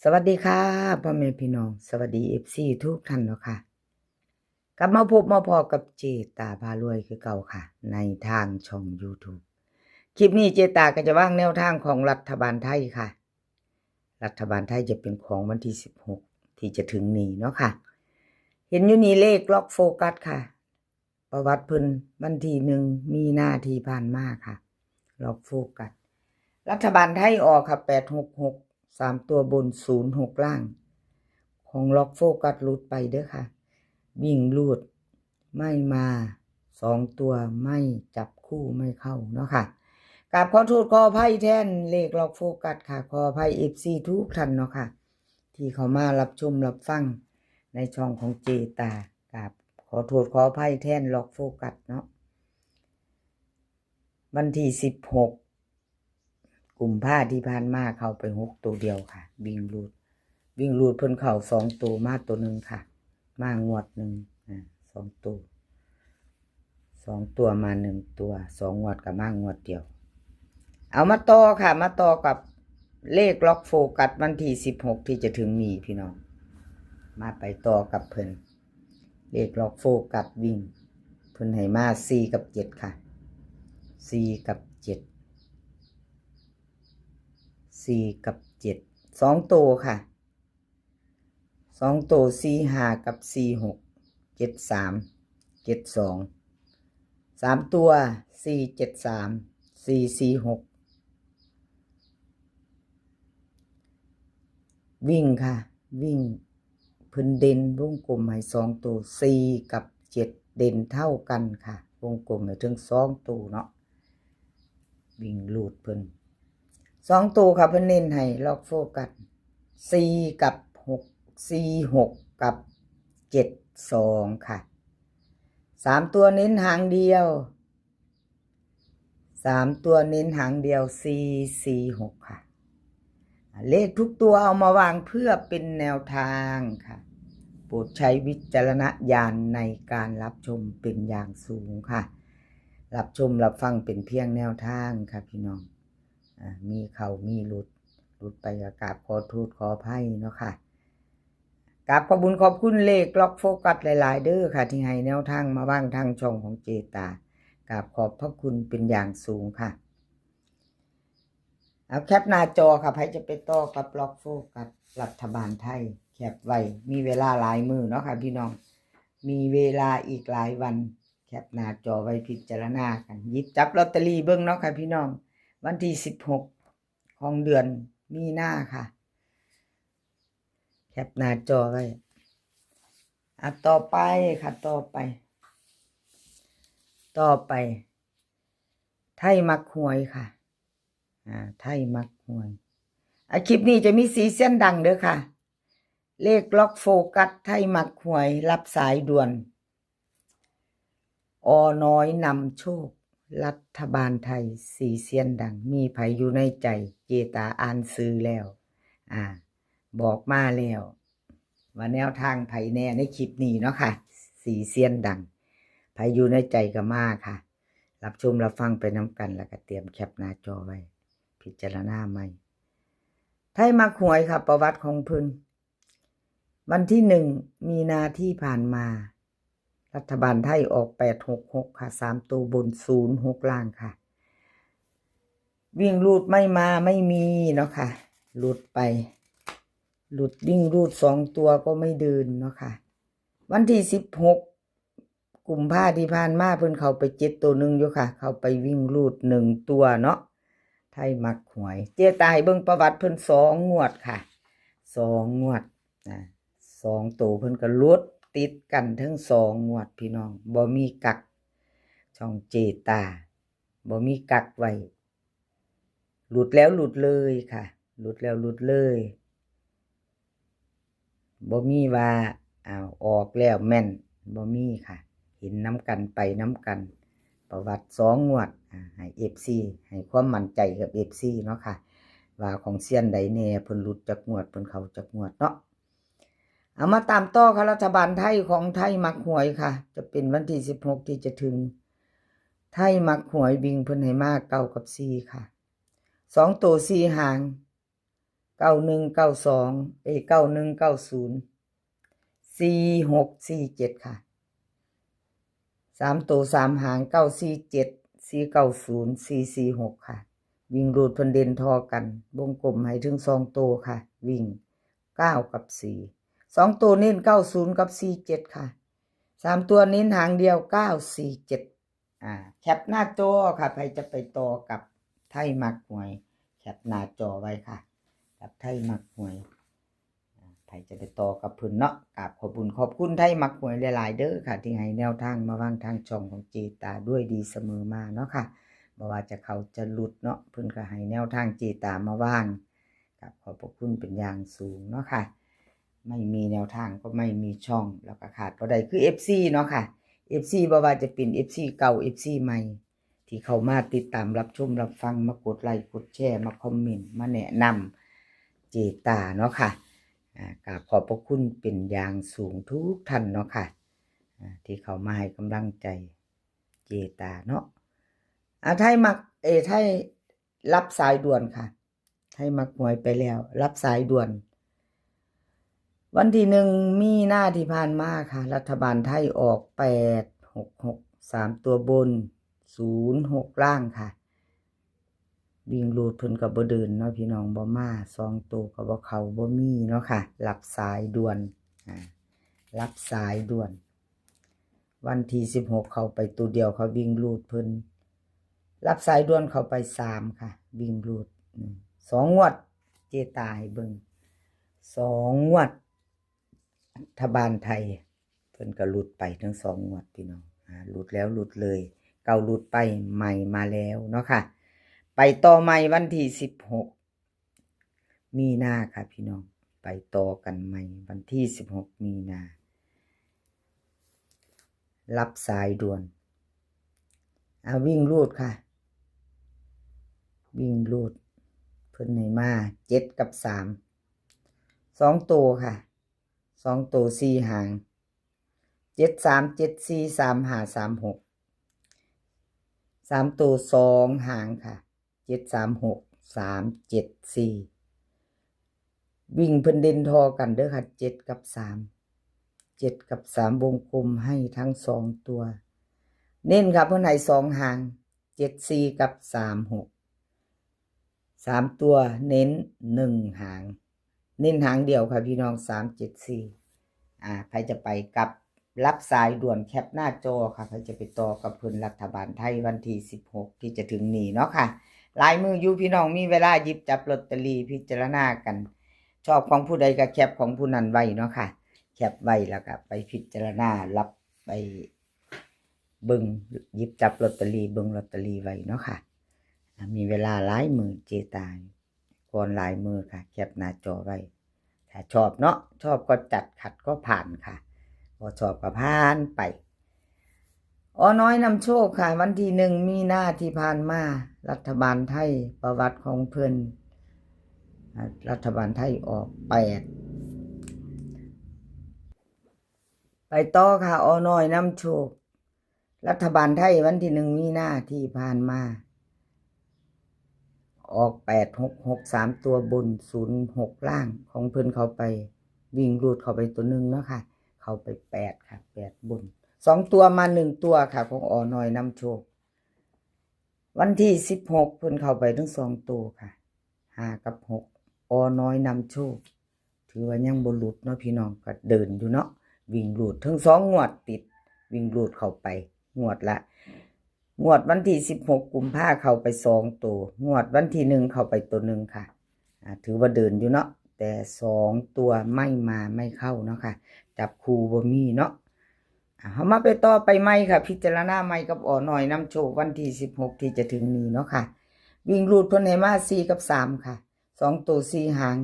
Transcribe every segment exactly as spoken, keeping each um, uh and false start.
สวัสดีค่ะ พ่อแม่พี่น้อง สวัสดี เอฟซี ทุกท่านเนาะค่ะ กลับมาพบมาพ้อกับเจตาพารวยคือเก่าค่ะ ในทางช่อง YouTube คลิปนี้เจตาก็จะวางแนวทางของรัฐบาลไทยค่ะ รัฐบาลไทยจะเป็นของวันที่ สิบหก ที่จะถึงนี้เนาะค่ะ เห็นอยู่นี่เลขล็อกโฟกัสค่ะ ประวัติเพิ่นวันที่ หนึ่ง มีนาที่ผ่านมาค่ะ ล็อกโฟกัส รัฐบาลไทยออกค่ะ แปดหกหก สามตัวบน ศูนย์หก ล่าง ของล็อกโฟกัสหลุดไปเด้อค่ะ วิ่งรูดไม่มา สองตัวไม่จับคู่ไม่เข้าเนาะค่ะ กราบขอโทษขออภัยแทนเลขล็อกโฟกัสค่ะ ขออภัย เอฟซี ทุกท่านเนาะค่ะ ที่เข้ามารับชมรับฟังในช่องของเจตา กราบขอโทษขออภัยแทนล็อกโฟกัสเนาะ วันที่ สิบหก กุมภาที่ผ่านมาเข้าไปหกตัวเดียวค่ะ วิ่งรูด วิ่งรูดเพิ่นเข้าสองตัวมาตัวหนึ่งค่ะ มางวดหนึ่ง อ่า สองตัว สองตัวมาหนึ่งตัว สองงวดก็มางวดเดียว เอามาต่อค่ะ มาต่อกับเลขล็อกโฟกัสวันที่ สิบหก ที่จะถึงนี้พี่น้อง มาไปต่อกับเพิ่น เลขล็อกโฟกัสวิ่ง เพิ่นให้มา สี่ กับ เจ็ด ค่ะ สี่ กับ เจ็ด สี่ กับ เจ็ด สองตัวค่ะ สองตัว สี่ ห้า กับ สี่ หก เจ็ด สาม เจ็ด สอง สามตัว สี่ เจ็ด สาม สี่ สี่ หก วิ่งค่ะ วิ่ง เพิ่นเด่นวงกลมให้สองตัว สี่ กับ เจ็ด เด่นเท่ากันค่ะ วงกลมให้ถึงสองตัวเนาะ วิ่งรูดเพิ่น สองตัวค่ะ เพิ่นเน้นให้ล็อกโฟกัส สี่ กับ หก สี่ หก กับ เจ็ด สอง ค่ะ สามตัวเน้นหางเดียว สามตัวเน้นหางเดียว สี่ สี่ หก ค่ะ เลขทุกตัวเอามาวางเพื่อเป็นแนวทางค่ะ โปรดใช้วิจารณญาณในการรับชมเป็นอย่างสูงค่ะ รับชมรับฟังเป็นเพียงแนวทางค่ะพี่น้อง อ่า มีเข้ามีหลุด หลุดไปก็กราบขอโทษขออภัยเนาะค่ะ กราบขอบบุญขอบคุณเลขล็อกโฟกัสหลายๆ เด้อค่ะ ที่ให้แนวทางมาวางทางช่องของเจตา กราบขอบพระคุณเป็นอย่างสูงค่ะ เอาแคปหน้าจอค่ะ ใครจะไปต่อกับล็อกโฟกัสรัฐบาลไทย แคปไว้ มีเวลาหลายมื้อเนาะค่ะพี่น้อง มีเวลาอีกหลายวัน แคปหน้าจอไว้พิจารณากัน หยิบจับลอตเตอรี่เบิ่งเนาะค่ะพี่น้อง วันที่ สิบหก ของเดือนมีนาค่ะ แคปหน้าจอไว้ อ่ะ ต่อไปค่ะ ต่อไป ต่อไป ไทยมักหวยค่ะ อ่า ไทยมักหวย อ่ะ คลิปนี้จะมีสี่เซียนดังเด้อค่ะ เลขล็อกโฟกัส ไทยมักหวย รับสายด่วน อ.น้อยนำโชค รัฐบาลไทย สี่เซียนดัง มีไผอยู่ในใจ เจตาอ่านชื่อแล้ว อ่า บอกมาแล้ว ว่าแนวทางไผแน่ในคลิปนี้เนาะค่ะ สี่เซียนดัง ไผอยู่ในใจก็มาค่ะ รับชมรับฟังไปนำกัน แล้วก็เตรียมแคปหน้าจอไว้ พิจารณาใหม่ ไทยมักหวยค่ะ ประวัติของเพิ่น วันที่ หนึ่ง มีนาที่ผ่านมา รัฐบาลไทยออก แปดหกหก ค่ะ สามตัวบน ศูนย์หก ล่างค่ะ วิ่งรูดไม่มาไม่มีเนาะค่ะ หลุดไป หลุดวิ่งรูดสองตัวก็ไม่เดินเนาะค่ะ วันที่ สิบหก กุมภาที่ผ่านมาเพิ่นเข้าไปเจ็ดตัวหนึ่งอยู่ค่ะ เข้าไปวิ่งรูดหนึ่งตัวเนาะ ไทยมักหวย เจตาให้เบิ่งประวัติเพิ่นสองงวดค่ะ สองงวด นะ สองตัวเพิ่นก็หลุดติดกันทั้งสองงวดพี่น้อง บ่มีกัก ช่องเจตา บ่มีกักไว้ หลุดแล้วหลุดเลยค่ะ หลุดแล้วหลุดเลย บ่มีว่า อ้าว ออกแล้วแม่น บ่มีค่ะ เห็นนำกันไปนำกัน ประวัติสองงวด อ่า ให้ เอฟซี ให้ความมั่นใจกับ เอฟซี เนาะค่ะ ว่าของเซียนใดแน่ เพิ่นหลุดจักงวด เพิ่นเข้าจักงวดเนาะ เอามาตามต่อค่ะ รัฐบาลไทยของไทยมักหวยค่ะ จะเป็นวันที่ สิบหก ที่จะถึง ไทยมักหวยวิ่งเพิ่นให้มา เก้า กับ สี่ ค่ะ สองตัวสี่หาง เก้าหนึ่งเก้าสอง เอ้ย เก้าหนึ่งเก้าศูนย์ สี่หกสี่เจ็ด ค่ะ สามตัวสามหาง เก้าสี่เจ็ด สี่เก้าศูนย์ สี่สี่หก ค่ะ วิ่งรูดเพิ่นเด่นทอกัน วงกลมให้ถึงสองตัวค่ะ วิ่ง เก้า กับ สี่ สองตัวเน้น เก้าศูนย์ กับ สี่เจ็ด ค่ะ สามตัวเน้นหางเดียว เก้าสี่เจ็ด อ่า แคปหน้าจอค่ะ ใครจะไปต่อกับไทยมักหวย แคปหน้าจอไว้ค่ะ กับไทยมักหวย อ่า ใครจะไปต่อกับเพิ่นเนาะ กราบขอบคุณขอบคุณไทยมักหวยหลายๆเด้อค่ะ ที่ให้แนวทางมาวางทางช่องของเจตาด้วยดีเสมอมาเนาะค่ะ บ่ว่าจะเข้าจะหลุดเนาะ เพิ่นก็ให้แนวทางเจตามาวาง กราบขอบพระคุณเป็นอย่างสูงเนาะค่ะ ไม่มีแนวทางก็ไม่มีช่อง แล้วก็ขาดบ่ได้คือ เอฟซี เนาะค่ะ เอฟซี บ่ว่าจะเป็น เอฟซี เก่า เอฟซี ใหม่ ที่เข้ามาติดตามรับชมรับฟัง มากดไลค์กดแชร์ มาคอมเมนต์ มาแนะนำเจตาเนาะค่ะ อ่า กราบขอบพระคุณเป็นอย่างสูงทุกท่านเนาะค่ะ อ่า ที่เข้ามาให้กำลังใจเจตาเนาะ อ่า ไทยมัก เอ ไทยรับสายด่วนค่ะ ไทยมักหวยไปแล้ว รับสายด่วน วันที่หนึ่งมีนาที่ผ่านมาค่ะ รัฐบาลไทยออก แปดหกหก สามตัวบน ศูนย์หก ล่างค่ะ วิ่งรูดเพิ่นก็บ่เดินเนาะพี่น้อง บ่มา สองตัวก็บ่เข้าบ่มีเนาะค่ะ รับสายด่วน อ่า รับสายด่วน วันที่สิบหกเข้าไปตัวเดียวค่ะ วิ่งรูดเพิ่น รับสายด่วนเข้าไปสามค่ะ วิ่งรูด อืม สองงวด เจตาให้เบิ่ง สองงวด รัฐบาลไทย เพิ่นก็หลุดไปทั้งสองงวดพี่น้อง อ่า หลุดแล้วหลุดเลย เก่าหลุดไป ใหม่มาแล้วเนาะค่ะ ไปต่อใหม่วันที่สิบหกมีนาค่ะพี่น้อง ไปต่อกันใหม่วันที่สิบหกมีนา รับสายด่วน อ่า วิ่งรูดค่ะ วิ่งรูด เพิ่นให้มา เจ็ด กับ สาม สองตัวค่ะ สองตัวสี่หาง เจ็ดสาม เจ็ดสี่ สามห้า สามหก สามตัวสองหางค่ะ เจ็ดสามหก สามเจ็ดสี่ วิ่งเพิ่นเด่นทอกันเด้อค่ะ เจ็ด กับ สาม เจ็ด กับ สาม วงกลมให้ทั้งสองตัว เน้นค่ะ เพิ่นให้สองหาง เจ็ดสี่ กับ สามหก สามตัวเน้นหนึ่งหาง เน้นหางเดียวค่ะพี่น้อง สามเจ็ดสี่ อ่า ใครจะไปกับรับสายด่วนแคปหน้าจอค่ะ ใครจะไปต่อกับเพิ่นรัฐบาลไทยวันที่สิบหกที่จะถึงนี้เนาะค่ะ หลายมื้ออยู่พี่น้อง มีเวลาหยิบจับลอตเตอรี่พิจารณากัน ชอบของผู้ใดก็แคปของผู้นั้นไว้เนาะค่ะ แคปไว้แล้วก็ไปพิจารณารับไปเบิ่ง หยิบจับลอตเตอรี่ เบิ่งลอตเตอรี่ไว้เนาะค่ะ อ่า มีเวลาหลายมื้อเจตา ก่อนหลายมื้อค่ะ แคปหน้าจอไว้ ถ้าชอบเนาะ ชอบก็จัด ขัดก็ผ่านค่ะ บ่ชอบก็ผ่านไป อ.น้อยนำโชคค่ะ วันที่หนึ่งมีนาที่ผ่านมา รัฐบาลไทย ประวัติของเพิ่น อ่า รัฐบาลไทยออก แปด ไปต่อค่ะ อ.น้อยนำโชค รัฐบาลไทยวันที่หนึ่งมีนาที่ผ่านมา ออก แปดหกหก สามตัวบน ศูนย์หก ล่าง ของเพิ่นเข้าไป วิ่งรูดเข้าไปตัวหนึ่งเนาะค่ะ เข้าไป แปด ค่ะ แปด บน สองตัวมาหนึ่งตัวค่ะ ของ อ.น้อยนำโชค วันที่สิบหกเพิ่นเข้าไปทั้งสองตัวค่ะ ห้า กับ หก อ.น้อยนำโชค ถือว่ายังบ่หลุดเนาะพี่น้อง ก็เดินอยู่เนาะ วิ่งรูดทั้งสองงวดติด วิ่งรูดเข้าไป งวดละ งวดวันที่สิบหกกุมภาเข้าไปสองตัว งวดวันที่หนึ่งเข้าไปตัวหนึ่งค่ะ อ่า ถือว่าเดินอยู่เนาะ แต่สองตัวไม่มาไม่เข้าเนาะค่ะ จับคู่บ่มีเนาะ อ่า เฮามาไปต่อไปใหม่ค่ะ พิจารณาใหม่กับ อ.น้อยนำโชค วันที่สิบหกที่จะถึงนี้เนาะค่ะ วิ่งรูดเพิ่นให้มา สี่ กับ สาม ค่ะ สองตัวสี่หาง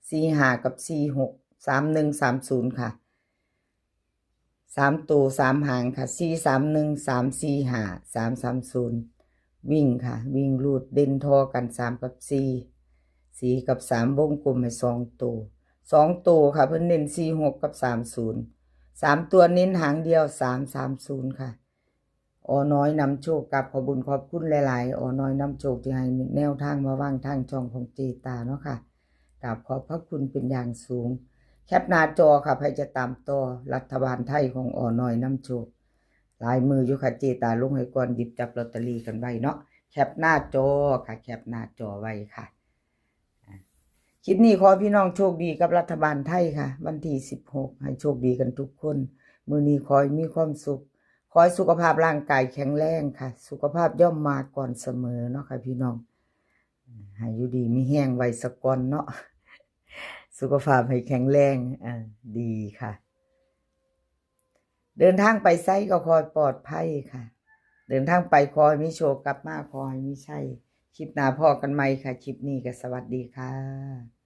สี่ห้า กับ สี่หก สามหนึ่ง สามศูนย์ ค่ะ สามตัวสามหางค่ะ สี่สามหนึ่ง สามสี่ห้า สามสามศูนย์ วิ่งค่ะ วิ่งรูดเด่นทอกัน สาม กับ สี่ สี่ กับ สาม วงกลมให้สองตัว สองตัวค่ะ เพิ่นเน้น สี่หก กับ สามศูนย์ สามตัวเน้นหางเดียว สามสามศูนย์ ค่ะ อ.น้อยนำโชค กราบขอบบุญขอบคุณหลายๆ อ.น้อยนำโชคที่ให้แนวทางมาวางทางช่องของเจตาเนาะค่ะ กราบขอบพระคุณเป็นอย่างสูง แคปหน้าจอค่ะ ไผจะตามต่อรัฐบาลไทยของออน้อยนำโชค หลายมืออยู่ค่ะ เจตาลงให้ก่อน หยิบจับลอตเตอรี่กันไว้เนาะ แคปหน้าจอค่ะ แคปหน้าจอไว้ค่ะ อ่ะ คลิปนี้ขอให้พี่น้องโชคดีกับรัฐบาลไทยค่ะ วันที่สิบหก ให้โชคดีกันทุกคน มื้อนี้ขอให้มีความสุข ขอให้สุขภาพร่างกายแข็งแรงค่ะ สุขภาพย่อมมาก่อนเสมอเนาะค่ะพี่น้อง ให้อยู่ดีมีแฮงไว้สะก่อนเนาะ สุขภาพให้แข็งแรง อ่า ดีค่ะ เดินทางไปไสก็ขอให้ปลอดภัยค่ะ เดินทางไปขอให้มีโชค กลับมาขอให้มีชัย คลิปหน้าพ้อกันใหม่ค่ะ คลิปนี้ก็สวัสดีค่ะ